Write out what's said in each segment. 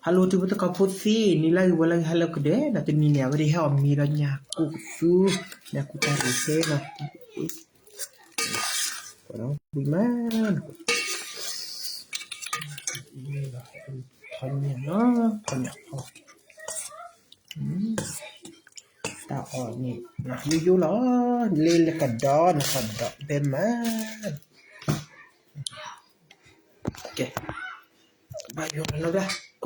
Hello တံၤဖိသကိးဖိသ့ၣ်, နံၤလၢအဂ့ၤ ဝဲလၢအဂ့ၤ ဟါလၢအဂ့ၤဒီး နၤတနံၤန့ၣ် အဝဲဒၣ်ဟဲအီၣ်မ့ၤဒီးညၣ်ကိၢ်ကသူ, ညၣ်ကိၢ်တၢ်ရံၣ်ဟဲနီၤ, ဝံၤမး, ထီၣ်ညၣ်နီၤ, ထီၣ်ညၣ်ဖီ, တၢ်အီၣ်န့ၣ် ယိယိလီၤ, လ့လၢကဒီး နကဒီးဘဲမး, ကဲ, ဘၣ်ယိၤလီၤလၢ, က,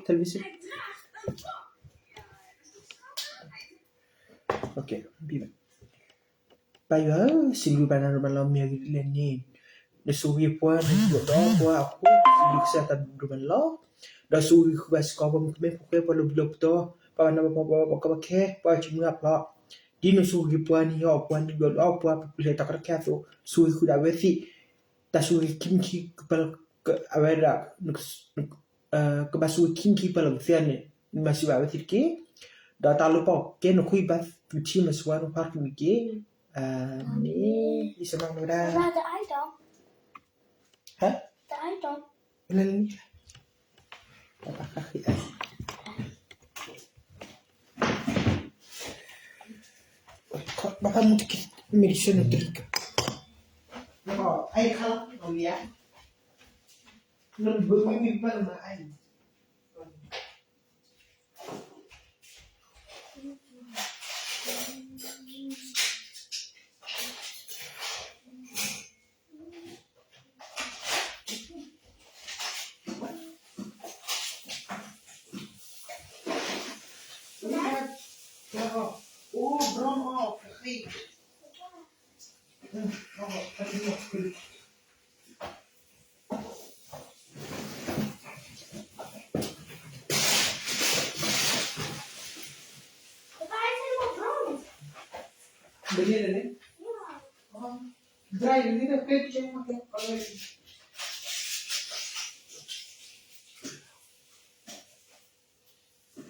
television, ဘၣ်ယိၤဧၢ, စံးဘျုးဘၣ်နၤဒိၣ်မးလီၤ မ့ၢ်အဂ့ၢ်ဒ်လဲၣ်န့ၣ်, နဆိၣ်ဂ့ၤပှၤ နဒိၣ်ဒီးပှၤအဃိ စံးဘျုးကစၢ်ယွၤဒိၣ်မးလီၤ, ဒီးဆိၣ်ဂ့ၤဃုာ်ဘၣ်စ့ၢ်ကီး ပှၤမုၣ်ကမဲဖိဃဲ ပှၤလၢဘျီၣ်ပတီၢ် ပှၤဘၣ်နးဘၣ်ဖှီၣ် ပှၤဘၣ်ကီဘၣ်ခဲ ပှၤဘၣ်ဆိမုၢ်အဖျိ, ဒ်နဆိၣ်ဂ့ၤပှၤန့ၣ် ယအီၣ်ပှၤန့ၣ် ယအီၣ်ပှၤ ပပူၤလဲၤတၢ်ကီတၢ်ခဲအသိး ဆိၣ်ဂ့ၤဃုာ်ဒၣ်အဝဲသ့ၣ်, တၢ်ဆိၣ်ဂ့ၤခံမံၤခံကပၤ အဝဲဒၣ် ကဘၣ်ဆိၣ်ဂ့ၤခံမံၤခံကပၤလီၤ ကသ့န့ၣ် မၤစၢၤဘၣ်အဝဲသ့ၣ်တက့ၢ်, ဒီးတၢ်လၢပီၢ်ကဲ နခိၣ်အံၤဘၣ်သူၣ်ထံမၤစၢၤဝဲ နဖး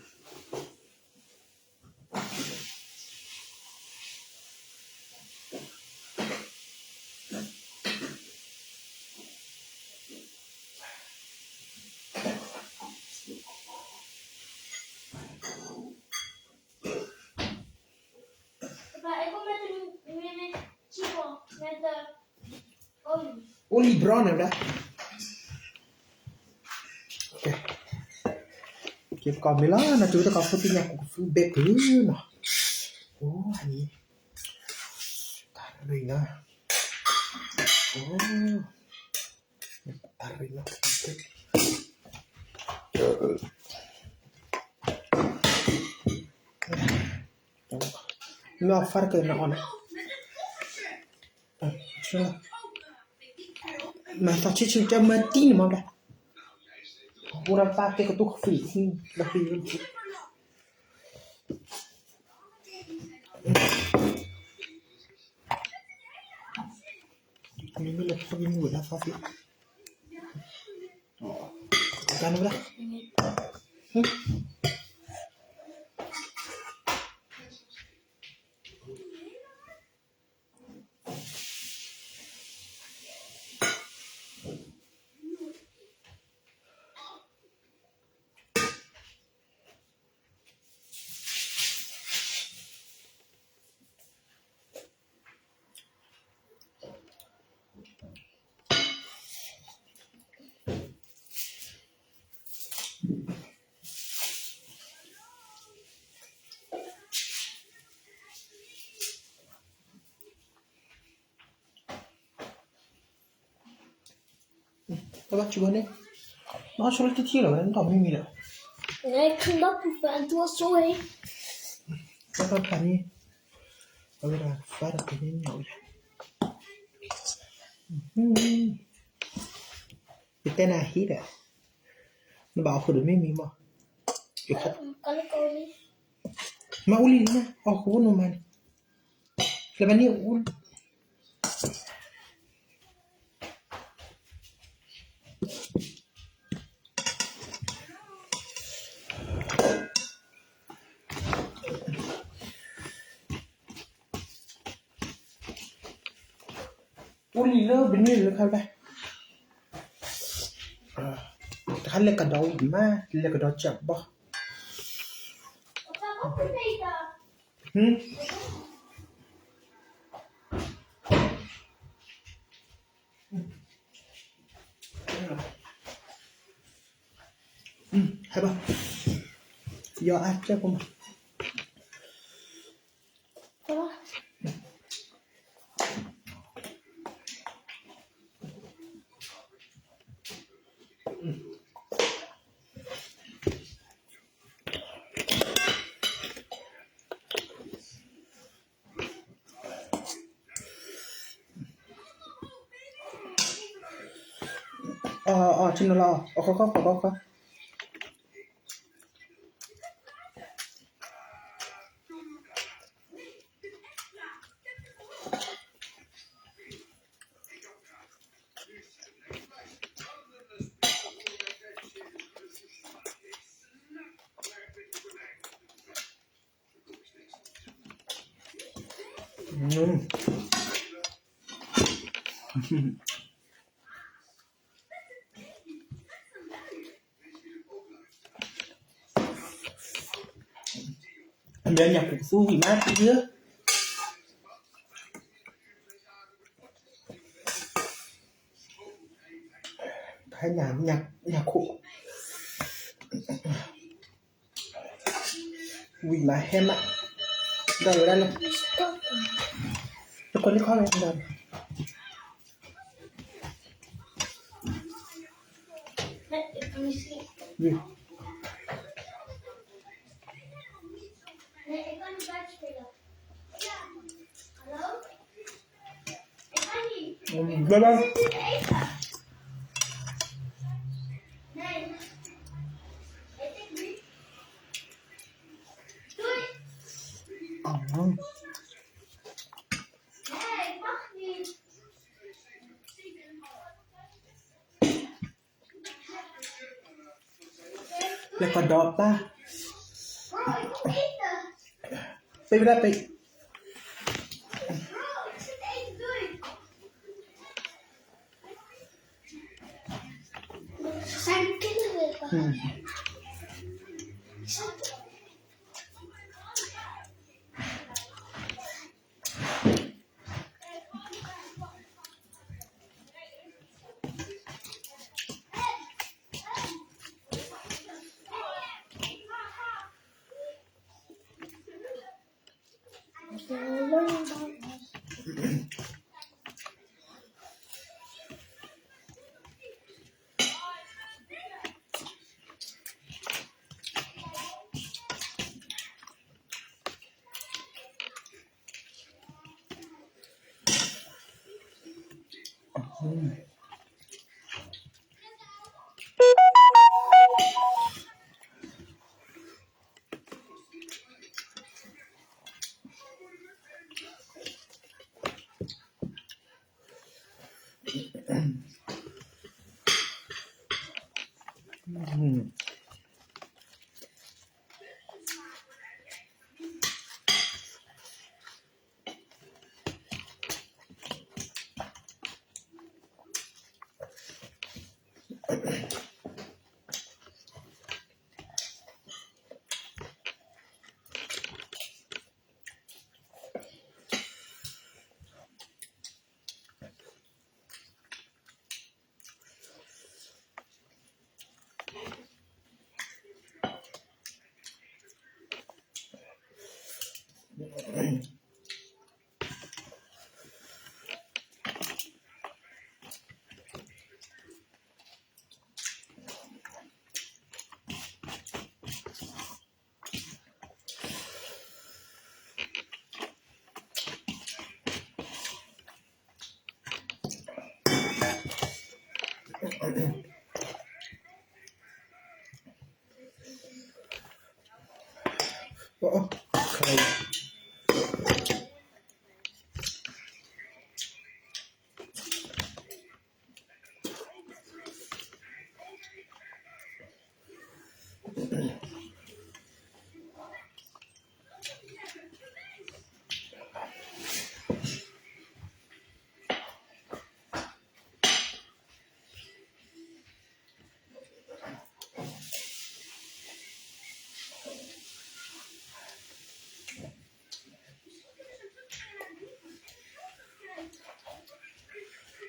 တကမံၤတက့ၢ်, န့ၣ် လံာ်စီဆှံမၤဝဲဒၣ်, ဟါ, လၢလၢ, ဘၣ်ဖးမူတက့ၢ် medicine တက့ၢ်, အိၣ်လံ brown န့ၣ်ဝဲဒၣ်, ကဲ, ကဲ ပကီၢ်မ့ၢ်လီၤ နတုၤတကီၢ်ဖိသ့ၣ်ညါ ကကူးဘဲပူၤနီၤ, အိၣ်ဟဲန့ၣ်, တၢ်ရ့နီၤ, အိၣ်, တၢ်ရ့နီၤ, မ့ၢ်အီၣ်ဖးတကဲနအီၣ်န့ၣ် မၤသးဆံးဆံးကမၤတံၢ်န့ၣ်မးဒၣ်, အိၣ်ဒီးသးတဲကတိၤ coffee လၢဃံလၢဃံ, မ့မ့ၢ်လၢဖီကမူဝဲဒၣ်သးသ့, တၢ်န့ၣ်ဝဲဒၣ် တဘၣ်စူၤဘၣ်န့ၣ်, ဘၣ်ဆိလၢတထံၣ်လီၤဝဲ နတမံၤမံၤဒီး, တဘၣ်ဖးန့ၣ်, အဝဲဒၣ်ဖးတၢ်ဖဲန့ၣ်ညါဝဲ, ယတဲနၤဟံၣ်ဒီး, နဘၣ်အီၣ်ဃုာ်ဒီးမ့ၢ်မံၤမး, မ့ၢ်အူလံၤန့ၣ် အီၣ်ဃုာ်ဖိနီၤမးန့ၣ်, လၢဘၣ်န့ၣ်အူ အူလံၤလၢဘၣ်န့ၣ်လၢခါဘၣ်, တခါ အလဲၤကဒီးဝံၤမး, လဲၤကဒီးကၢ်ဘီ, ဟဲဘၣ်, ယီၤအါကၢ်ဖိမး. အီၤ အီၤ ဆ့ၣ်နီၤလီၤ, အီၤ ခီခီ ခီခီ ခီခီ. မ့ၢ်ညၣ်ခိၣ်သူဝံၤမး တံၤဧၢ, ညၣ်ခိၣ် ဝံၤမး ဟဲမး, ဒီးဝဲဒၣ်လၢ တကိးန့ၣ်ခီဝဲဒၣ်, ဘၣ်ဘၣ်. Lê kho đó ta. Pê ra pê.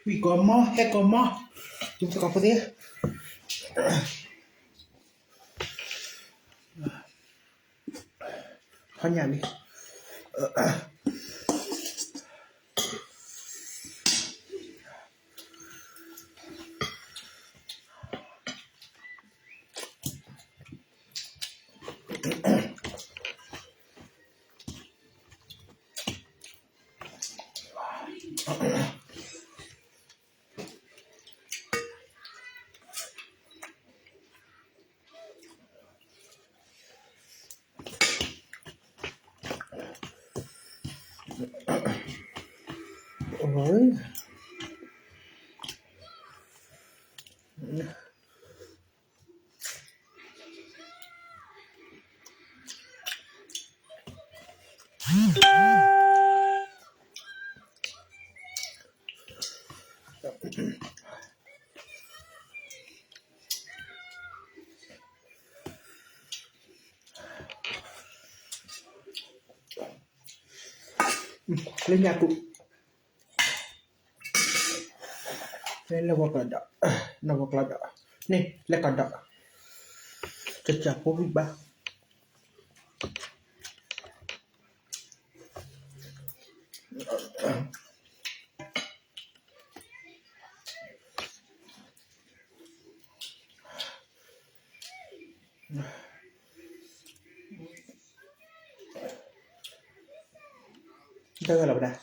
ဝံၣ်ကီးမီ ဟဲကီးမီ, တုၤသကိးဖိသ့ၣ်, ဖီညၣ်မံၤ, လၢညၣ်ကူၣ်, လၢဝီကျီဒီး, နဝီကျီဒီး, န့ၣ် လဲၤကီးဒီး, ကစၢ်ဖိဂံၢ်ဘါ တၢ်ဂၤလီၤဝဲဒၣ်,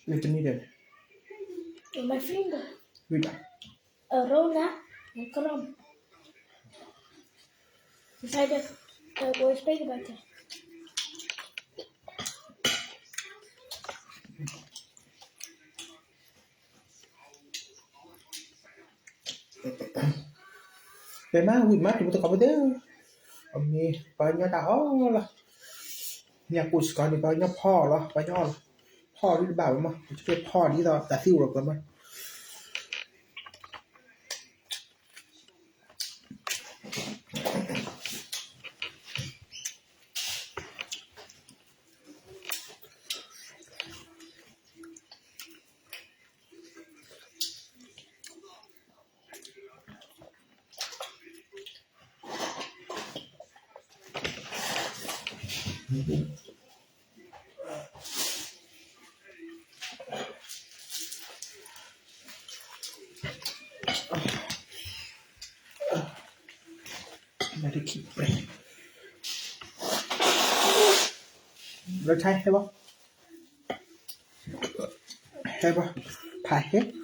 လၢတနံၤဒီး, my finger, wait, a roll up and crumb. Beside the, uh, go speak about it. တဲမး ဝံၣ်မး တံၤဖိသကိးဖိသ့ၣ်, အမ့ၢ်ပှၤကညီတၢ်အီၣ်လီၤ, ညၣ်ကူၣ်စ့ၢ်ကီးန့ၣ် ပှၤကညီဖီအီၤလီၤ, ပှၤကညီအီၣ်လီၤ, ဖီအီၤဒ်တဘၣ်ဝဲမး, ပကဖီအီၤဒ်သိးတၢ်သံအိၣ်လီၤပှၤမး. လၢထါဟဲဘၣ်, ဟဲဘၣ်, ဖးဟဲ.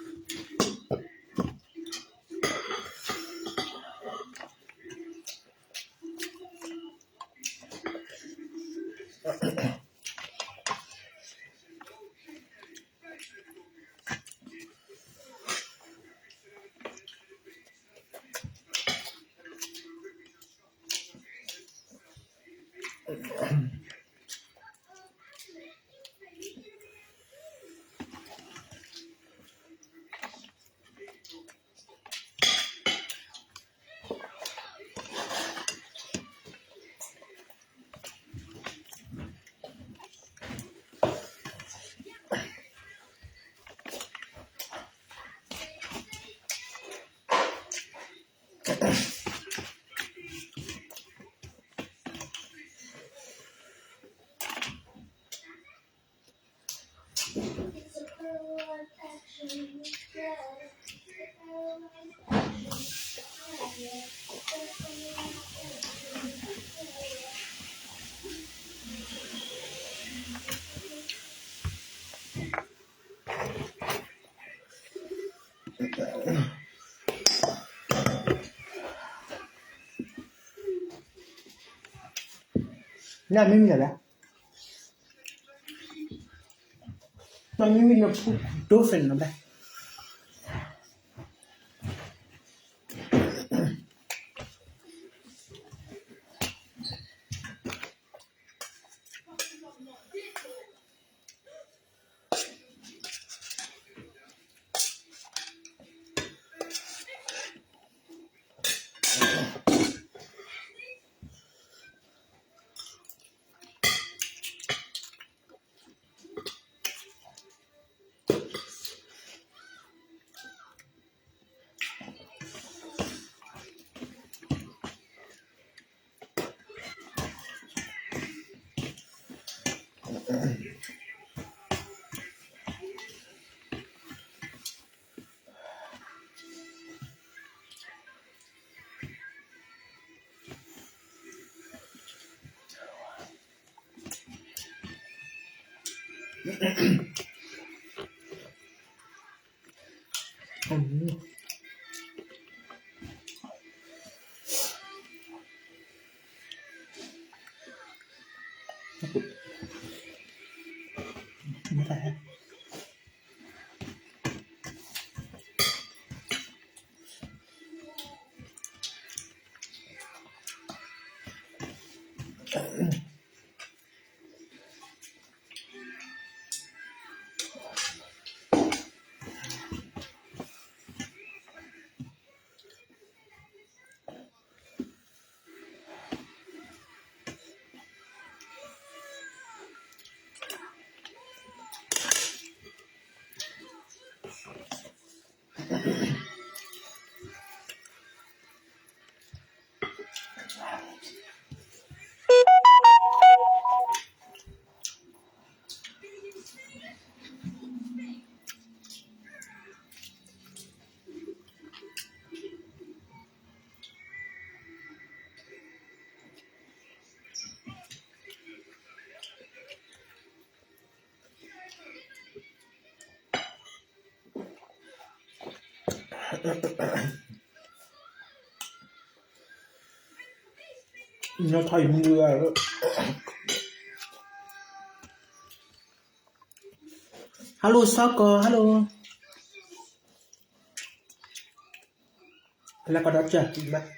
Not me, me, not me, me, no, dolphin, no, that. Hello စီၤကီၢ် hello. လဲၤကဒီးကၢ်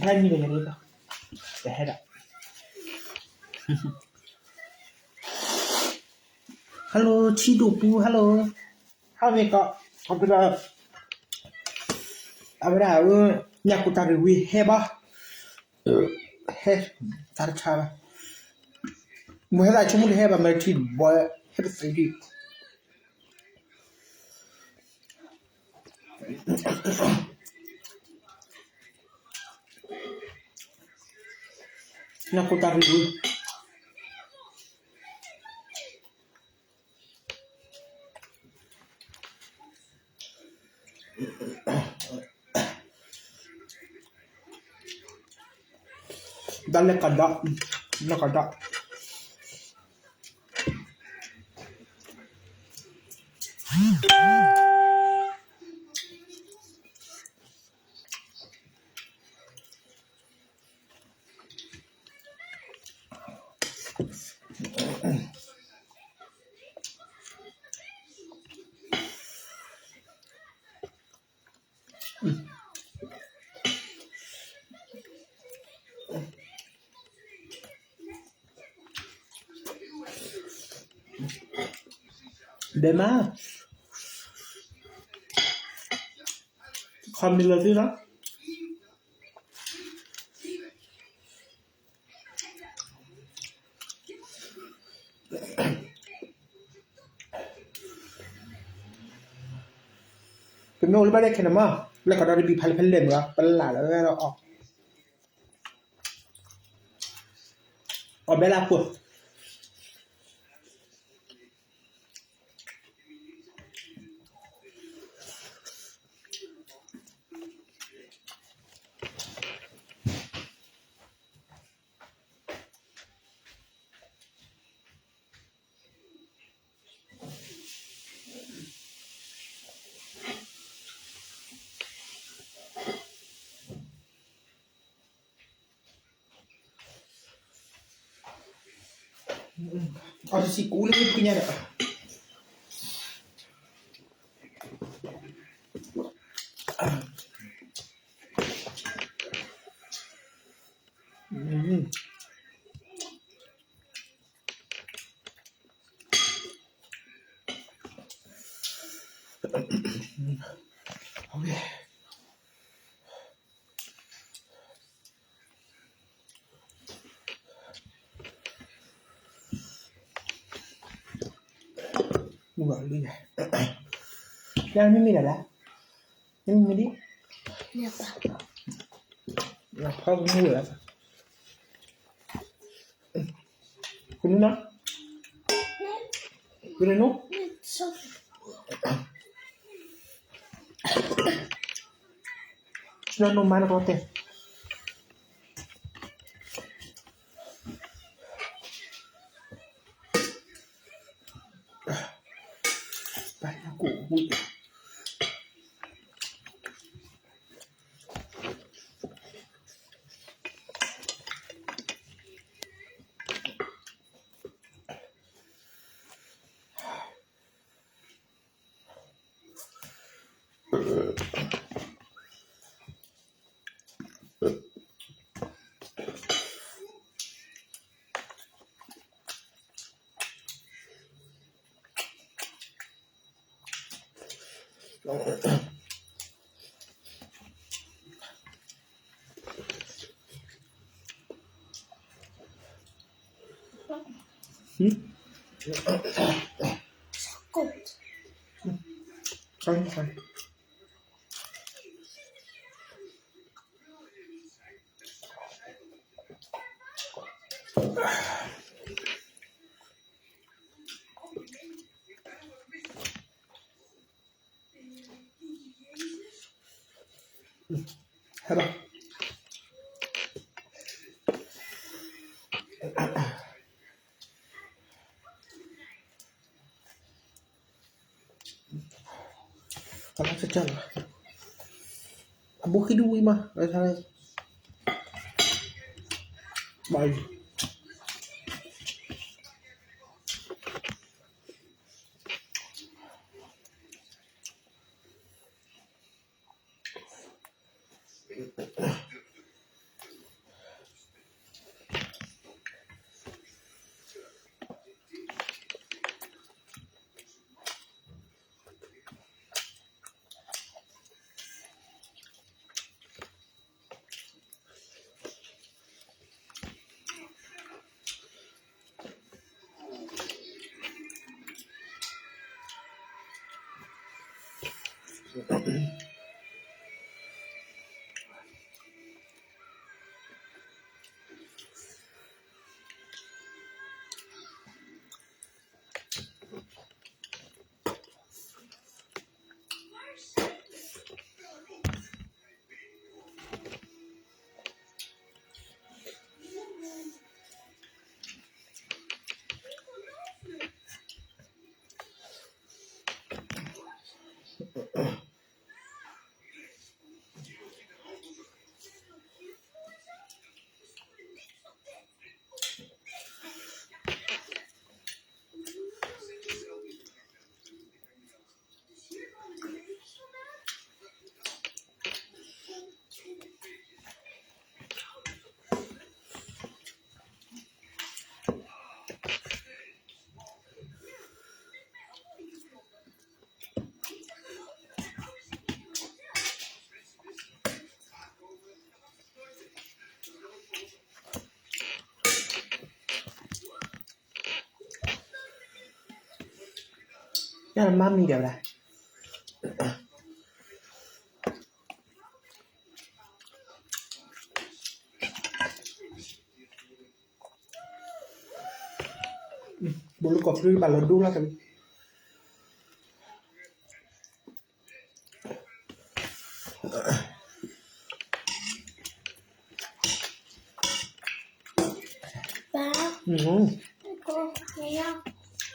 ဟဲနံၤဒီးယၤဒ်သိး တဟဲဒၣ် hello ထံဒိၣ်ပူၤ hello. ဟါမ့ၢ်ကီး အကဒီး အဝဲဒၣ် ညၣ်ကူတၢ်ရံၣ်ဝံၤဟဲဘၣ် ဟဲ တၢ်တဆါဘၣ် မ့ၢ်ဟဲသးဆိကမိၣ်တဟဲဘၣ် မ့ၢ်ထံၣ်ဘီ ဟဲတသ့ဒံး ညၣ်ကူတၢ်ရံၣ်ဝံၤ ဒၣ်လဲာ်ကဒီး လဲာ်ကဒီး ဒဲးမး ခီမံၤလၢာ်သ့လီၤ ပမ့ၢ်အိၣ်လၢဘၣ်ဒဲခဲန့ၣ်မး လဲၤကဒီးတဘံၣ်ဖးလၢဖဲလဲၣ်မး ပလၢ်လၢဝဲဒီးအီၣ် အီၣ်ဘဲလၢပှၢ် အီၣ်တဆံကူလၢပကညါဒီး Okay. လၢမ့မ့ၢ်ဒၣ်လဲၣ်, မ့မ့ၢ်ဒ်, ဖီကမူဝဲ, ကနုၤနီၤ, ကနုၤနီၤ, နနီၤမၤနကီၢ်တဲ ပၢ်ညါကိၣ်ဝံၣ် Sorry, sorry.အဘိခံဒုဝံၤမး, ဘၣ်အံၤ ယမၤမံၤဒီးဝဲဒၣ် ဘိလၢကီၢ်ချၢဘၣ်လီၤဒိလီၤတၢ်လံ ပၢ် အၢ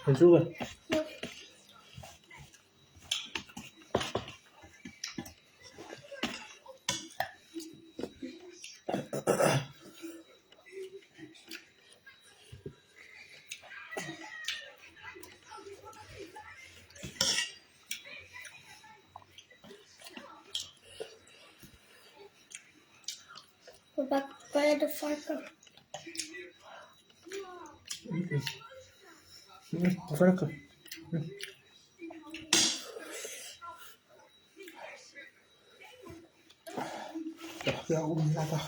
အၢ ပကကွဲးဒီး fork ကဲ အူမံၤလၢ်တၢ်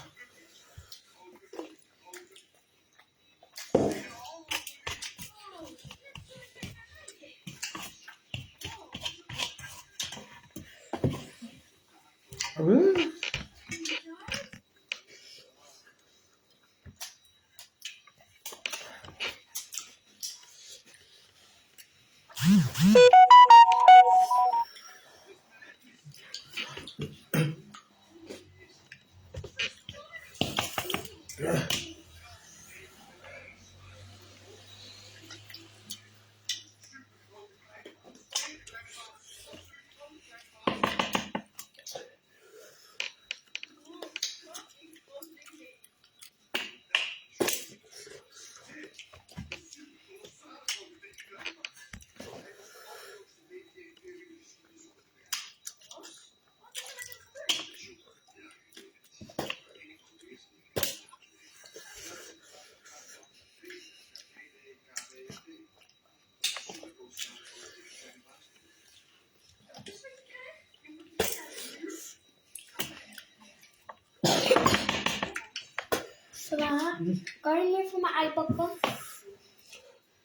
Sila, kau ini sama ai papa.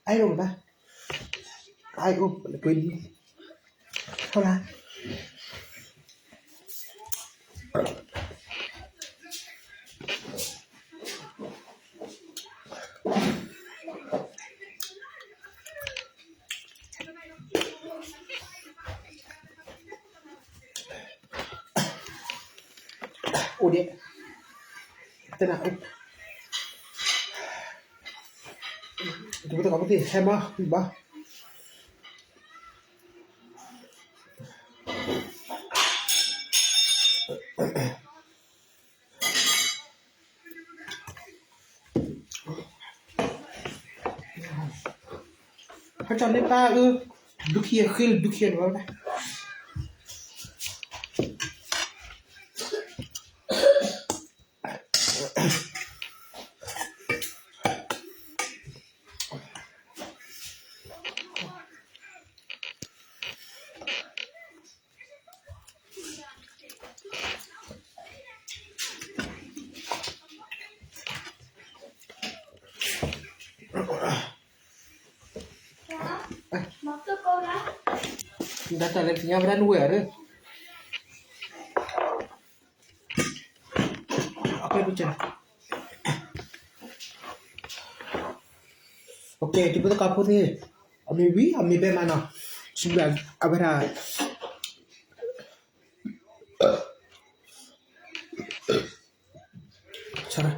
Ai dong ba. Ai up, kuin. Hola. Ode. Tena. Ito betul kamu ti, hema, ba. Hâ cọ lê pa ư, duk hiê khil, duk hiê nô. Data lagi nyabran where. Okay, picture. Okay, tipe tu kapur ni. Ami wi, ami be mana. Sila abra. Sara.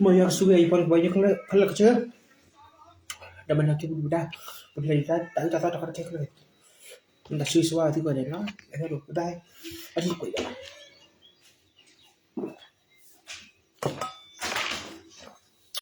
Mo ya suga ipan ko banyak kala kala kecil. Dah mana tipe dah. Boleh dah, tak tak tak tak tak. Nda sui swa ti ko de no. Ero, bye. Adi ko ya.